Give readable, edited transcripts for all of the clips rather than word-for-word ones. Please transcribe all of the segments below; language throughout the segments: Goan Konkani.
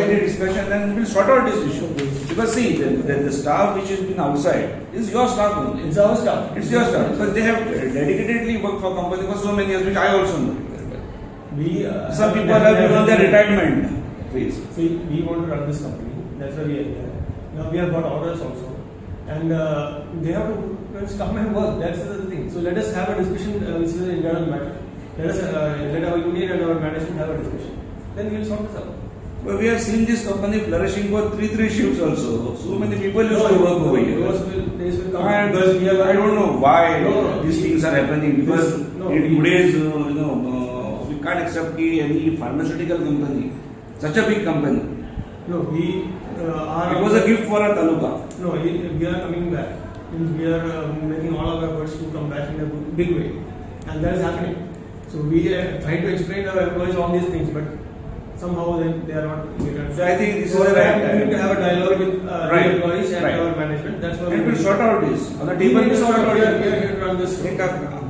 any discussion and we'll sort out this issue. Because see, the staff which has been outside is your staff only. It's our staff. It's your staff. Because they have dedicatedly worked for company for so many years, which I also know. We some people have been on their retirement phase. See, we want to run this company. That's why we are here. Now we have got orders also, and they have to come and work. That's the thing. So let us have a discussion, which is an internal matter. Let us let our union and our management have a discussion. Then we will sort this out. But we have seen this company flourishing for three shifts also. So many people used to work over here. Those will come. And I don't know why these things are happening, because in today's we can't accept any pharmaceutical company, such a big company. No, we are. It was a gift for our taluka. No, we are coming back. We are making all our efforts to come back in a big way, and that is happening. So we try to explain to our employees all these things, but somehow they are not getting. So I think this is the right time. We need to have a dialogue with the employees and our management. That's why we will sort out this. On the table, we sort out. We are here to run this.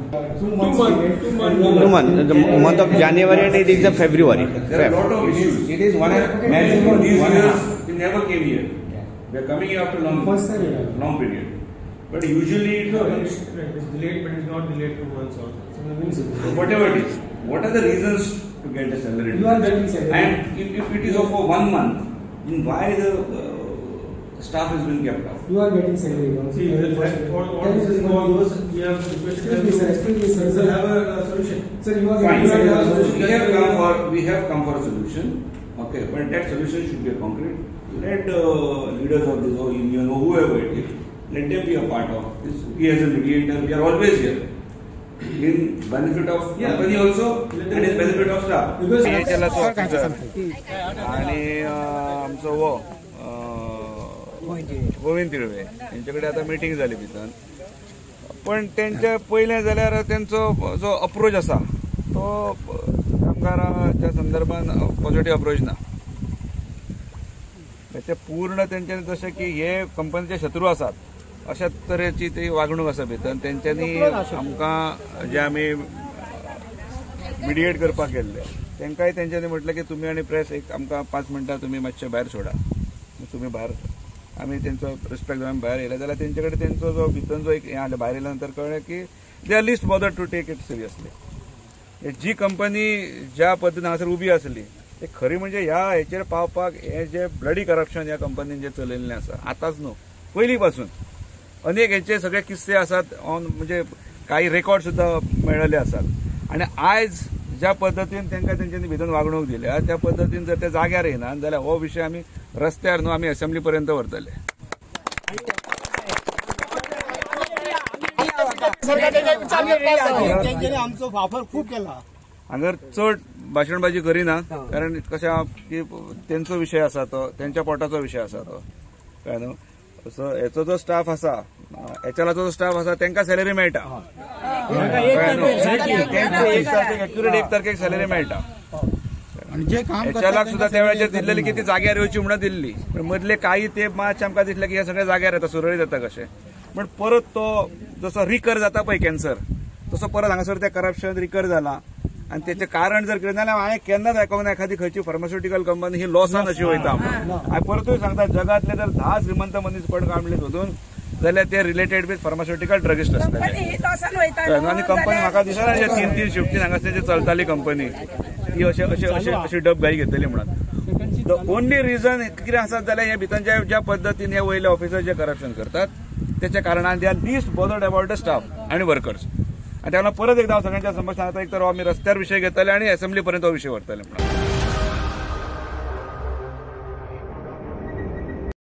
2 months. 2 months. The month of January and it is the February. There are a lot of issues. It is one. Maximum these years we never came here. Yeah. We are coming here after long, first time, long period. But usually it's delayed, but it's not delayed 2 months also. So whatever it is, what are the reasons to get the salary? You are getting salary. And if it is for 1 month, then why the staff has been kept out? You are getting salary. See, what is all those we have requested. Excuse me, sir. Have a solution. Sir, you are getting salary. We have come for a solution. Okay, but that solution should be a concrete. Let leaders of this or union or whoever it is, let them be a part of this. We as a mediator, we are always here. In benefit of company also and in benefit of staff. आणि आमचो हो गोविंद तिळवे यांच्याकडे आता मिटींग जाली भितर, पण तेंच्या पयलें जाल्यार तेंचो जो अप्रोच आसा तो कामगाराच्या संदर्भान पॉझिटिव्ह अप्रोच ना. ते पूर्ण तेंच्यांनी जशें की हे कंपनीचे शत्रू आसात अशा तरेची ती वागणूक आसा भितर. तेंच्यांनी आमकां जे आमी मिडिएट करपाक गेल्ले तेंकांय तेंच्यांनी म्हटलें की तुमी आनी प्रेस एक आमकां 5 मिनटां तुमी मातशे भायर सोडा, तुमी भायर आमी तेंचो रिस्पेक्ट आमी भायर येयले जाल्यार तेंचे कडेन तेंचो जो भितर जो एक हें आसलें, भायर येयल्या नंतर कळ्ळें की they are least bothered to take it seriously. Ji company ज्या पद्दतीन हांगासर उबी आसली ते खरी म्हणजे ह्या हेचेर पावपाक हे जे ब्लडी करप्शन ह्या कंपनीन जे चलयल्लें आसा आतांच न्हू पयलीं पासून अनेक हेचे सगळे किस्से आसात ऑन म्हणजे काही रेकॉर्ड सुद्दां मेळिल्ले आसात. आनी आयज ज्या पद्दतीन तांकां तेंच्यांनी भितर वागणूक दिल्या त्या पद्दतीन जर ते जाग्यार येना जाल्यार हो विशय आमी रस्त्यार न्हू आमी असेंब्ली पर्यंत व्हरतले. आमचो वापर खूब केला. हांगर चड भाशणबाजी करिना कारण कशें की तेंचो विशय आसा तो तेंच्या पोटाचो विशय आसा तो कळ्ळें न्हू. सो हेचो जो स्टाफ आसा एचएलाचो जो स्टाफ आसा तेंकां सॅलरी मेळटा, एक्युरेट 1 तारखेक सॅलरी मेळटा. एचएलाक सुद्दां त्या वेळाचेर दिल्लेली की ती जाग्यार येवची म्हणून दिल्ली, पण मदले काही ते मातशें आमकां दिसलें की हे सगळे जाग्यार येता सुरळीत जाता कशें, पण परत तो जसो रिकर जाता पळय कॅन्सर तसो परत हांगासर ते करप्शन रिकर जाला. आनी तेचें कारण जर कितें जाल्यार हांवें केन्नाच आयकूंक ना एखादी खंयची फार्मास्युटिकल कंपनी ही लॉसान अशी वयता. हांवें परतूय सांगता जगांतले जर 10 श्रीमंत मनीस कोण काडले सोदून जाल्यार ते रिलेटेड विथ फार्मास्युटिकल ड्रगिस्ट आसतले. आनी कंपनी म्हाका दिसना 3-3 शिफ्टीन हांगासर चलताली कंपनी ती अशे अशे अशे अशी डब गाई घेतली म्हणून. The only reason कितें आसा जाल्यार हे भितर ज्या पद्दतीन हे वयले ऑफिसर जे करप्शन करतात तेच्या कारणान they are least bothered about the staff आनी वर्कर्स. आनी तेन्ना परत एकदा हांव सगळ्यांच्या समक्ष सांगता एक तर आमी रस्त्यार विशय घेतले आनी असेंब्ली पर्यंत हो विशय व्हरतले म्हणून.